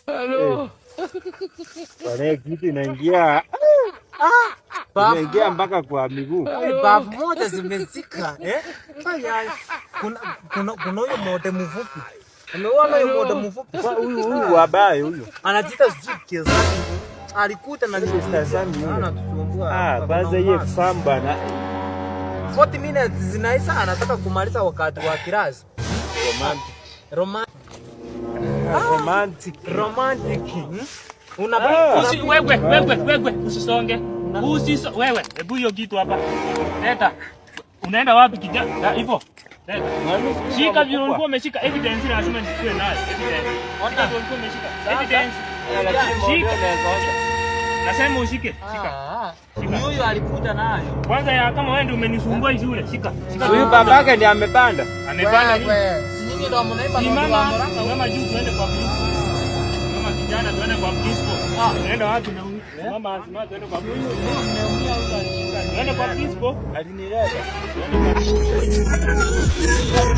Hello. Bwana, kitu inaingia. Inaingia mpaka kwa miguu. Bafu moja zimezika. Eh? Kuna huyo mote mfupi. Umeona huyo mote mfupi? Huyu wabaye huyu. Anajiita sijui Kiyosaki. Alikuta na Mr. Sami yule. Anatusumbua. Ah, kwanza hiyo exam bana. 40 minutes zinaisha, anataka kumaliza wakati wa class. Romantic. Romantic. Romantic. Romantic. Una Usi, wewe, wewe, wewe, usisonge. Wewe, hebu hiyo kitu hapa. Leta. Unaenda wapi kijana? Hivyo. Leta. Shika vile ulikuwa umeshika evidence, lazima nichukue nayo. Evidence. Ona vile ulikuwa umeshika. Evidence. Shika. Nasema ushike. Shika. Shika. Huyu alikuja nayo. Kwanza ya kama wewe ndio umenisumbua hii shule. Shika. Shika. Huyu babake ndiye amepanda. Amepanda nini? Si nyinyi ndio mnaiba na Simama, simama juu tuende kwa principal. Simama kijana tuende kwa principal. Ah, unaenda wapi na huyu? Simama, simama tuende kwa principal. Tuende kwa principal. Alinileta. Tuende kwa principal.